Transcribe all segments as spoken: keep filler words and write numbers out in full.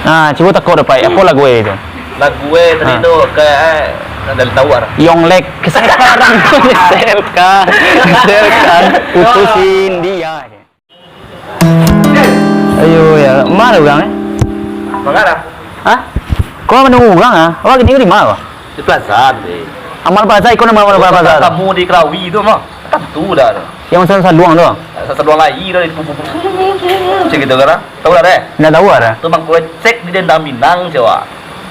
Nah, cubo takok deh, Pai. Apo lagu e tu? Lagu e tadi tu, kayak, eh, dari Tawar. Yonglek. Sekarang disetelkan, disetelkan, putusin dia. Ayo, ya, ma urang, eh? Mangarah. Hah? Ko manunggu urang, ah? Awak kini di ma, ko? Di Plaza, deh. Amal Plaza, iko namo Amal Plaza. Tamu di Kelawi tu, mah. Tantu dah tu. Yang macam saluang tu? Sa-, saluang lai dah, di pu-, pu-, pu-, macam gitu kan, ah? Tahu dah, deh? Ndak tahu dah. Tu mangko cek di Dendang Minang, coba.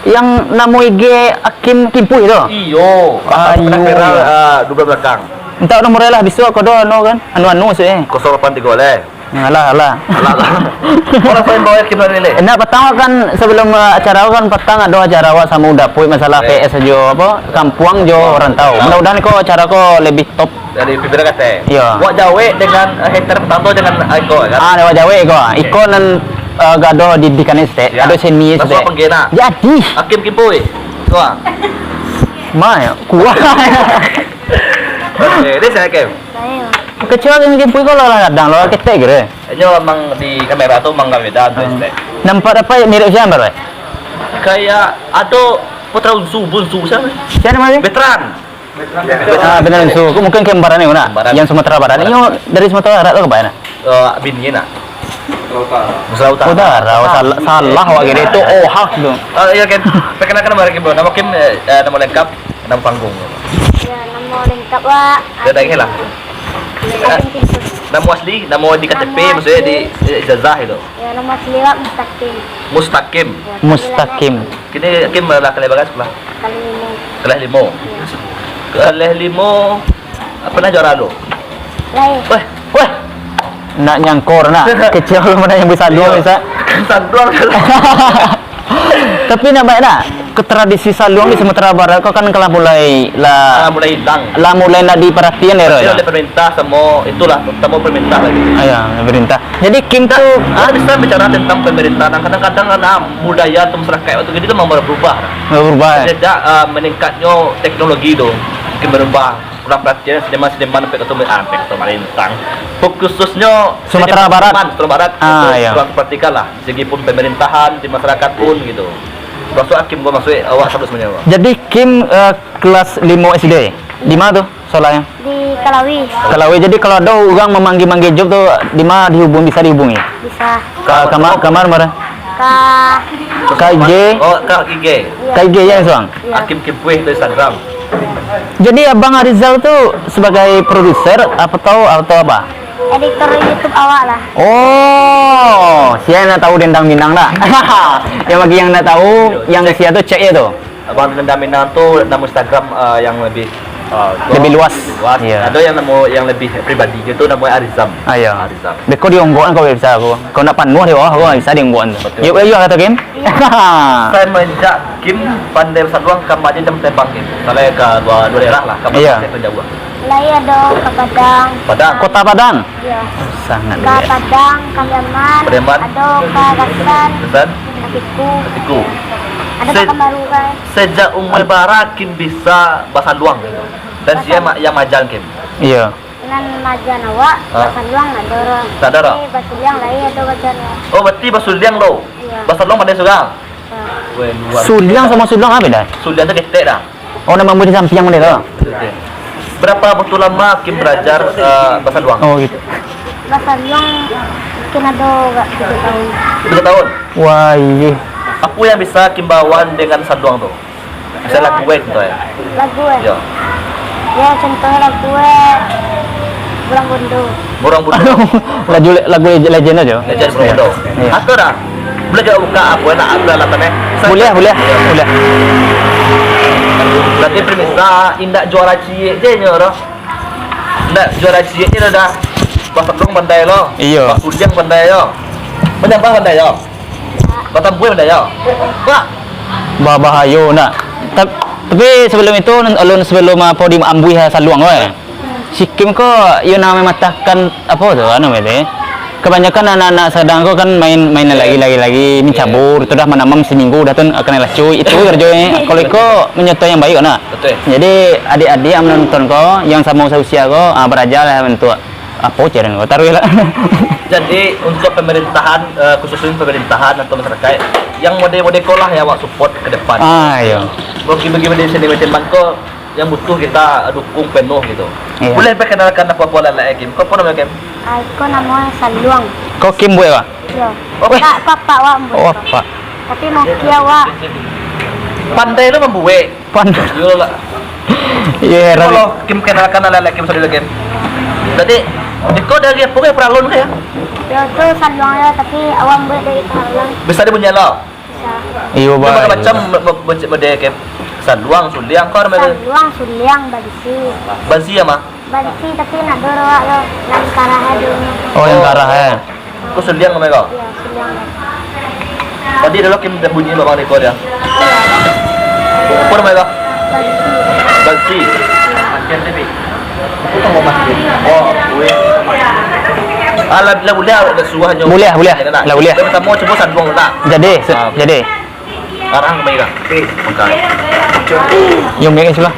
Yang namo I G Akim Kimpuih tu? Iyo, pasang pernah viral, ah, dua bulan belakang. Entah nomor lah, besok ko do anu kan, anu-anu sih. Kosong lapan tiga leh. Alah, alah. Alah, alah. Orang lain bawa Akim lari leh. Indak, patang kan sebelum, eh, acara kan, patang ado acara awak samo Uda Puik masalah P S jo apo, kampuang jo rantau. Mudah-mudahan ko acara ko lebih top. Dari pimpinan katai. Iyo. Wak jawek dengan, eh, hater pertama dengan, eh, ko, kan? Ah, wak jawek ko. Iko nan, eh, gaduh di, di kanis teh. Ado seni. Langsung teh. Jadi. Akim Kimpuih. Tu ah. Ma, ya, kuat. Oke, dia saya Akim. Kecil Akim Kimpuih ko lah kadang lah ketek gitu. Inyo emang di kamera tu emang beda tu, teh. Nampak apa ya mirip siapa, Roy? Kayak ado Putra Unsu, Bunsu siapa? Siapa namanya? Veteran. Ah, benar, Su. Mungkin kembaran ni, nak? Kembaran. Yang Sumatera Barat. Barat. Ini dari Sumatera Barat atau ke mana? Eh, bini nak. Sumatera Utara. Utara. Oh, salah, salah, wak kira itu. Oh, hak tu. Oh, iya, Kim. Perkenalkan nama Kim, bro. Nama Kim, eh, eh, nama lengkap, nama panggung. Ya, nama lengkap, Wak. Dia dah lah. Akim Kimpuih. Nama asli, nama di K T P, nama maksudnya di, asli. Eh, ijazah itu. Ya, nama asli, Wak, Mustaqim. Mustaqim. Ya, Mustaqim. Kini Kim lah kelas berapa sekolah? Kelas limo. Kelas limo. Iya. Kelas limo, pernah juara lo? Lai. Weh, weh. Nak nyangkor nak. Kecil lo mana yang bersaluang, iya. Bisa. Saluang. Tapi nak baik nak, ke tradisi saluang di Sumatera Barat ko kan kalah mulai lah. Kalah mulai hilang. Lah mulai nak diperhatian ya, Roy? Oleh pemerintah samo itulah, samo pemerintah lagi. Ah, ya, pemerintah. Jadi Kim tu, ah, bisa bicara tentang pemerintah, dan kadang-kadang kan, ah, budaya atau masyarakat waktu itu memang berubah. Berubah, eh? Sejak, ah, meningkatnya teknologi tu, mungkin berubah. Kurang perhatian seniman-seniman sampai ketemu, ah, sampai ketemu Malintang. Khususnya Sumatera Barat. Seniman Sumatera Barat, ah, itu iya. Kurang perhatikan lah. Segi pun pemerintahan, di masyarakat pun gitu. Masuk Akim gua masuk, eh, awak salut semuanya, gua. Jadi Kim, eh, kelas limo S D. Di mana tu sekolahnya? Di Kalawi. Kalawi. Jadi kalau ada orang memanggil-manggil job tu, di mana dihubung, bisa dihubungi? Bisa. Ka-, kamar, kamar mana? Ka Ka I G? Oh, Ka I G. Iya. Ka I G ya, Suang? Iya. Akim Kimpuih tu Instagram. Jadi Abang Arizal tu sebagai produser apa tahu atau apa? Editor YouTube awak lah. Oh, sia nak tahu Dendang Minang tak? Yang bagi yang nak tahu, yang sia tu cek ya tu. Abang Dendang Minang tu nama Instagram, eh, yang lebih, eh, lebih luas. Luas. Iya. Ada yang nama yang lebih pribadi je tu namanya Arizam. Ah, iya. Arizam. Beko dionggok kan kau bisa aku. Kau nak panuh di bawah aku bisa dionggok tu. Betul. Yuk, yuk kata Kim. Semenjak Kim pandai bersaluang, ka ma jam terbang Kim. Misalnya ke dua, dua daerah lah, ka ma, iya, jam jauh. Lai ado ka Padang. Padang. Kota Padang? Iya. Sangat. Ka Padang, Pariaman, Pariaman. Ado ka Gasan, Gasan. Ka Siku. Ka Siku. Ado Se-, Pakanbaru kan. Sejak umur bara Kim bisa basaluang gitu? Dan sia ma-, yang majar Kim? Iya. Nan majar awak, ah, basaluang ado ro. Tak ada ro? Eh, basuliang lai ado bajar ro. Oh, berarti basuliang lo? Iya. Basaluang pandai surang? Iya. Weh, luar biasa. Suliang sama sulang apa dah? Suliang tu ketek dah. Oh, nama di samping dia tu. Oke. Berapa waktu lama Kim belajar, eh, basaluang? Oh, gitu. Basaluang mungkin ado gak tiga tahun. Tiga tahun? Wah, iya. Apa yang bisa Kim bawa dengan saluang tu? Bisa lagu eh, contoh ya. Lagu eh? Ya. Ya, contohnya lagu eh, Burang Bondo. Burang Bondo. Lagu, lagu legend aja. Legend Burang Bondo. Iya. Atau dah? Boleh gak buka apa nak, apa lah, eh? Boleh, boleh, boleh. Berarti permisa, indak juara ciek je nyo, doh. Indak juara ciek je dah. Basaluang pandai lo. Iya. Basuliang pandai lo. Manyambah pandai yo. Batambuih pandai yo. Pak. Babahayo nak. Tap-, tapi sebelum itu, alun sebelum apo diambuih saluang ko, eh. Si Kim ko, iyo namo matahkan apo tu, anu tu, eh. Kebanyakan anak-anak sadang ko kan main, main lagi, lagi, lagi, mancabur, tu dah manamam seminggu, dah tu akan lacuik, itu kerjonyo. Kalau iko mencontoh yang baik nak. Betul. Jadi adik-adik yang menonton ko, yang samo sausia ko, ah, baraja lah bantuak Apo caro ko? Taruih lah. Jadi, untuk pemerintahan, eh, khususnya pemerintahan atau masyarakat, yang mode-mode ko lah yang awak support ke depan. Ah, iyo. Bagi-bagi di sini macam bangko, yang butuh kita dukung penuh gitu. Iyo. Boleh perkenalkan apa-apa lah, lah, Kim? Kau apa nama, Kim? Ah, iko namo Saluang. Kau Kim buat apa? Iyo. Oh. Kak, kak, pak, wak, oh, buat. Pak. Tapi mungkin awak. Pandai lo mambuek. Pan. Yo lah. Iyo, heran. Kalau Kim kenalkan anak-anak Kim sudah Kim. Tadi, iko dari apa ya, Pralon ka ya? Yo tu Saluang yo, tapi awak buat dari Pralon. Bisa dibunyi lo? Bisa. Iyo, Bang. Macam macam Kim. Saluang, Suliang, kau nama? Saluang, Suliang, Bansi. Bansi ya, mah? Bansi, tapi nak doro awak lo, nan karah dulu. Oh, yang karah, eh. Ko Suliang namo ko? Iyo, Suliang. Tadi ado lo Kim bunyi bak Bang Riko dia. Apo namo ko? Bansi. Bansi. Oh, weh. Ah, lah, lah buliah, lah suah nyo. Buliah, buliah. Lah buliah. Yang pertama cubo Saluang nak. Jadi, se-, jadi. Arah ka main ka? Makai. Yo, main ka silah.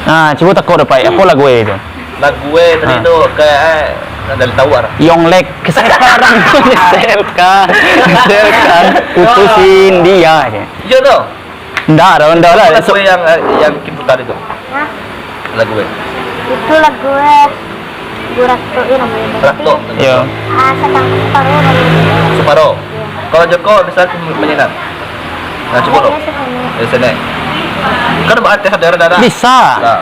Nah, cubo takok dapek. Apo lagu e tu? Lagu e tadi tu kayak, eh, dari Tawar. Yonglek, sekarang nyeselkan, nyeselkan, putusin dia. Iyo tu. Ndak, ndak, ndak lah. Lagu yang, eh, yang Kim putar itu? Hah? Lagu, eh. Itu lagu, eh, Burato, eh, namanya. Burato. Iyo. Ah, Satang Separo namanya. Separo. Iyo. Kalau Joko bisa Kim nyanyikan? Nah, cubo lo. Biasa, biasa. Biasa, nek. Kan berarti saudara dara. Bisa. Nah.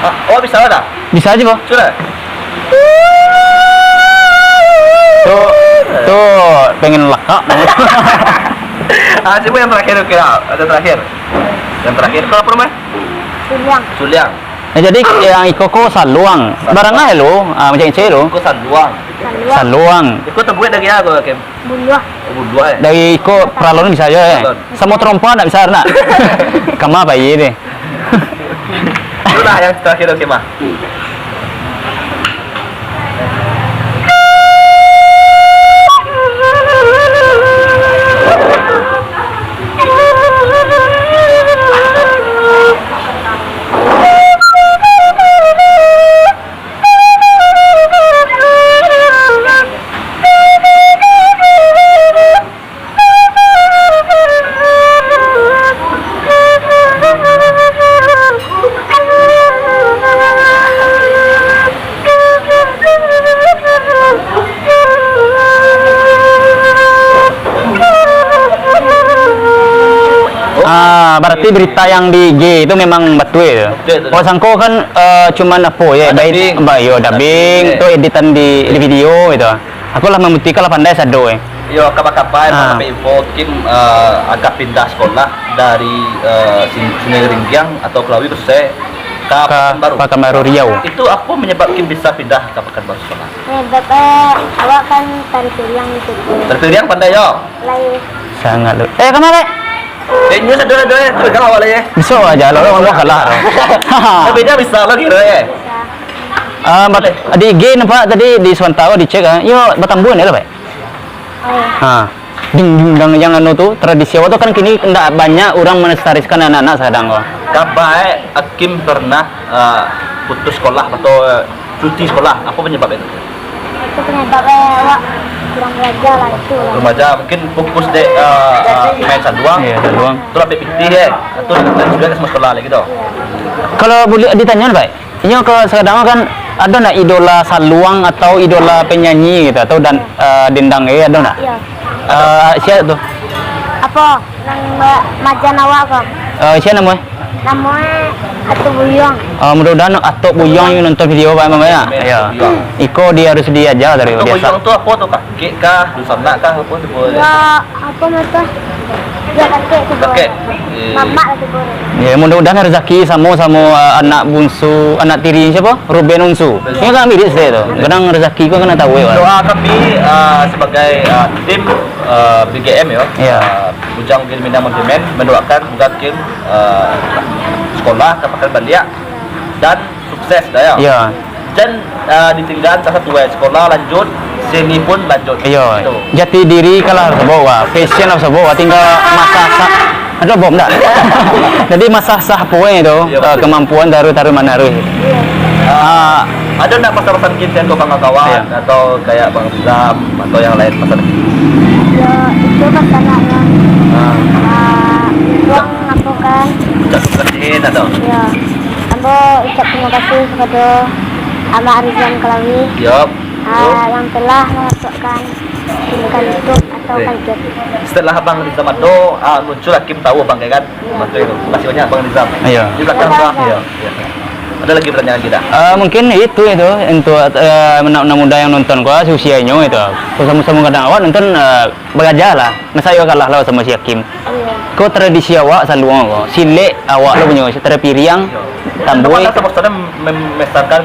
Ah, oh, bisa lah dah? Bisa aja, Bang. Sudah? Tu, tu pengen lakak. Ah, cubo yang terakhir, oke lah. Ada terakhir. Yang terakhir, kau apa namanya? Suliang. Suliang. Nah, jadi yang iko ko Saluang. Saluang. Barang lah lo, ah, macam itu lo. Iko Saluang. Saluang. Saluang. Iko terbuat dari apa, Kim? Buluah. Oh, buluah, eh? Dari iko Pralon bisa aja, eh. Pralon. Samo terompa ndak bisa, nak? Kama apa iya deh? Itulah yang terakhir, oke, mah. Ah, berarti berita yang di I G itu memang betul ya? Betul, betul. Awak sangko kan, eh, cuman apo ya, dubbing. Ba-, yo, dubbing, dubbing, tu editan di, di video gitu. Aku lah membuktikan lah pandai sado, eh. Yo, kabar-kabar, ah, info Kim, eh, agak pindah sekolah dari, eh, Sin-, Sungai Ringgiang atau Kelawi khususnya Ka Ka Pakanbaru. Pakanbaru, Riau. Itu apo manyababkan bisa pindah ka Pakanbaru sakolah? Manyababkan awak kan tari piriang di situ. Tari piriang pandai yo? Lai. Sangat lu. Eh, kama, Lek? Eh, nyo sado-sado, eh. Tu kalah awak lai, eh. Bisa aja lo, lo kalah lo. Tapi dah bisa lo kiro, eh. Bisa. Ah, bat-, Boleh. Di I G nampak tadi di Suantau dicek, ah. Yo, batambuan ya lo, Pak? Oh, iya. Ha. Ding, ding, dang, yang anu tu, tradisi awak tu kan kini ndak banyak urang melestarikan anak-anak sadang ko. Kabaik Akim pernah, eh, putus sekolah atau, eh, cuti sekolah, apo panyabab itu? Itu panyabab, eh, awak kurang balajar lah, itu lah. Kurang balajar, mungkin fokus dek, eh, eh, main saluang. Iya, saluang. Tu lah pitih, eh. Tu lah sudah ka samo sekolah lagi tu. Iya. Kalau buliah ditanyo, Pak, inyo ko sakadang kan ado ndak idola saluang atau idola penyanyi gitu, atau dan, eh, dendang, eh, ado ndak? Iya. Eh, sia tu? Apo? Nan ma-, majan awak ko? Eh, sia namo, eh? Namo, eh, Atok Buyuang. Eh, mudah-mudahan Atok Buyuang yang nonton video Pak Imam ya. Amin, iya. Atok Buyuang. Iko dia harus diajar dari Atok biasa. Buyuang tu apo tu, kakek kah, dunsanak kah, apo tu? Iya. Apo namo tu? Ya, kakek tu. Kakek. Eh. Mamak lah tu, Bro. Ya, mudah-mudahan rezeki samo-samo, uh, anak bunsu, anak tiri siapa? Ruben Onsu. Ruben. Ini kan mirip sajo tu. Mirip. Kadang rezeki ko kena tahu ya. Doa kami, uh, sebagai, uh, tim, uh, B G M ya. Ya. Uh, Bujang Gin Minang Management mendoakan semoga Kim, uh, sekolah ka Pakan Baliak dan sukses dah ya. Ya. Jan, ah, ditinggaan salah satu, eh, sekolah lanjut, seni pun lanjut. Iyo. Gitu. Jati diri kan lah sabuik, wah. Passion lah sabuik, wah. Tinggal maasah. Ado bom dak? Jadi maasah puai tu, iyo, eh, betul. Kemampuan taruih-taruih manaruih. Ah, ah, ado ndak pasan-pasan kecek ke kawan-kawan, iyo, atau kayak Bang Rizam atau yang lain pasan? Yo, itu pasan nak, Bang. Ah. Ah, uang apo kan? Ucap terima kasih, ado? Yo. Ambo ucap terima kasih kepada Abang Rizam Kalawi, yup, ah, yang telah memasukkan Bintang YouTube atau, eh, Kalijodo. Setelah Abang Rizam ado, ah, muncul Hakim tahu Abang, ya kan? Iya. Betul itu. Terima kasih banyak Abang Rizam. Iya. Di belakang, iya, Abang. Iya. Iya. Ada lagi pertanyaan lagi dah? Eh, mungkin itu, itu untuk, eh, anak-anak muda yang nonton ko, seusianyo itu. Ko samo-samo kadang awak nonton, eh, baraja lah. Masa iyo kalah lah samo si Hakim. Iya. Ko tradisi awak saluang ko. Silek awak lo punyo, tari piriang, tambuik. Itu kan sama-sama mem-, memasarkan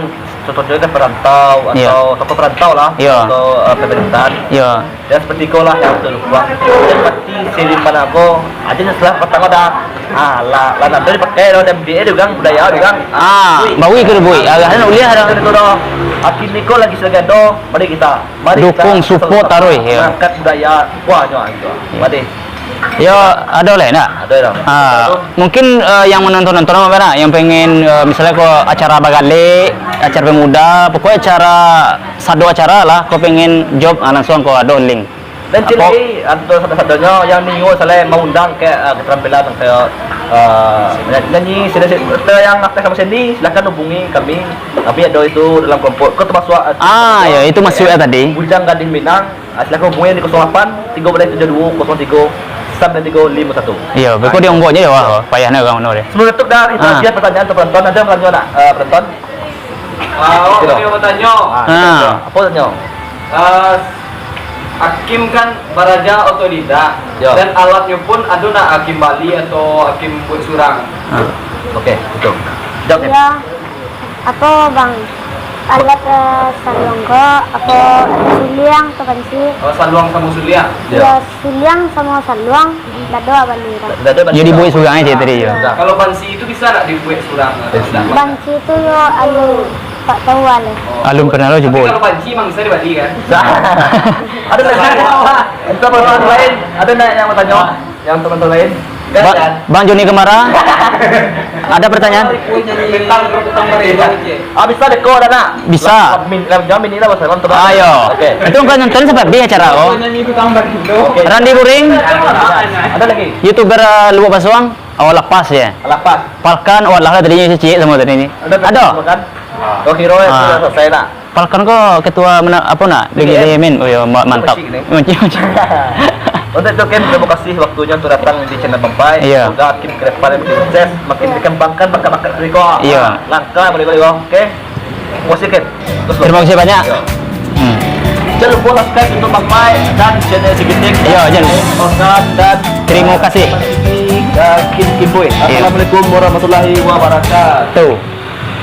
contohnya dari perantau, iya, atau tokoh perantau lah, iya, atau, eh, pemerintahan. Iya. Ya, seperti ko lah yang betul. Wah, yang pasti seni manago, aja yang salah pertama dah. Ah, lah, lah nanti dipakai lo, dan dia juga budaya juga. Ah, bawi ke bawi. Agak anu, lihat dah. Itu dah. Hakim ni ko lagi sebagai do, mari kita. Mari kita dukung, support taruih, ya. Angkat budaya, wah, nyo, nyo. Mari. Yo, ado lai ndak? Ado lah. Ah, mungkin, eh, yang menonton-nonton apo nak, yang pengen, eh, misalnya ko acara bagalek, acara pemuda, pokoknya acara sado acara lah, ko pengen job, ah, langsung ko ado link. Dan apo? Cilik, atau sado-sadonyo yang nio salai maundang ke, eh, keterampilan kayak, eh, nyanyi, sini, sini, atau yang aktif sama sini, silakan hubungi kami. Kami ado itu dalam kelompok. Ko termasuk, eh, ah, ya, itu masuk ya tadi. Bujang Gadih Minang. Ah, silakan hubungi di kosong lapan, tigo baleh tujuah duo, kosong tigo, sambilan tigo limo satu. Iyo, beko di onggoknyo yo, wah, payah nian urang mano deh. Sebelum tutup dah, kita agiah pertanyaan tu penonton, ada yang bertanya nak, eh, penonton? Ah, awak punya bertanya. Ah, apo tanyo? Ah, Hakim kan baraja otodidak, yo, dan alatnyo pun ado nak Hakim bali atau Hakim buek surang? Ah. Oke, betul. Jawab, Kim. Iya. Apo, Bang? Alat, eh, saluang ko, apo suliang atau bansi? Oh, saluang samo suliang? Iya, suliang samo saluang, ndak ado bali, Bang. Ndak ado bali. Jadi buek surang aja tadi, yo. Nah, kalau bansi itu bisa ndak dibuek surang? Bisa. Bansi itu yo alun, tak tahu alun. Oh. Alun pernah lo cubo. Tapi kalau bansi memang bisa dibali, kan? Bisa. Ada lagi? Kita pertanyaan lain. Ada ndak yang mau tanya? Yang teman-teman lain? Ba-, Bang Joni Kemara, ada pertanyaan? Ah, bisa deko, ada nak? Bisa. Lah, min-, lah, jangan mini lah, Bos. Teman-teman. Ayo. Oke. Itu kan nonton sampai habis acara, oh. Oke. Randi Buring. Ada lagi? YouTuber, eh, Lubuak Basuang. Oh, Lapas ya. Lapas. Palkan, oh, lah tadi ni ciek samo tadi ni. Ada. Ada? Palkan? Ah. Kau kira, ah, sudah selesai nak? Palkan ko ketua mena-, apo nak? B G M. B G M. Oh ya, ma-, mantap. Mancik ni. Mancik, mancik. Untuk itu, Ken, terima kasih waktunya untuk datang di channel Bampai. Iya. Semoga Kim ke depan makin sukses, makin dikembangkan bakat-bakat dari kau. Iya. Langkah boleh-boleh, oke? Terima kasih, Ken. Terus, terima kasih banyak. Iya. Hmm. Jangan lupa subscribe untuk Bampai dan channel Sigitik. Iya, jangan. Osan dan terima kasih. Dan Kim Kimboy. Iya. Assalamualaikum warahmatullahi wabarakatuh. Tuh.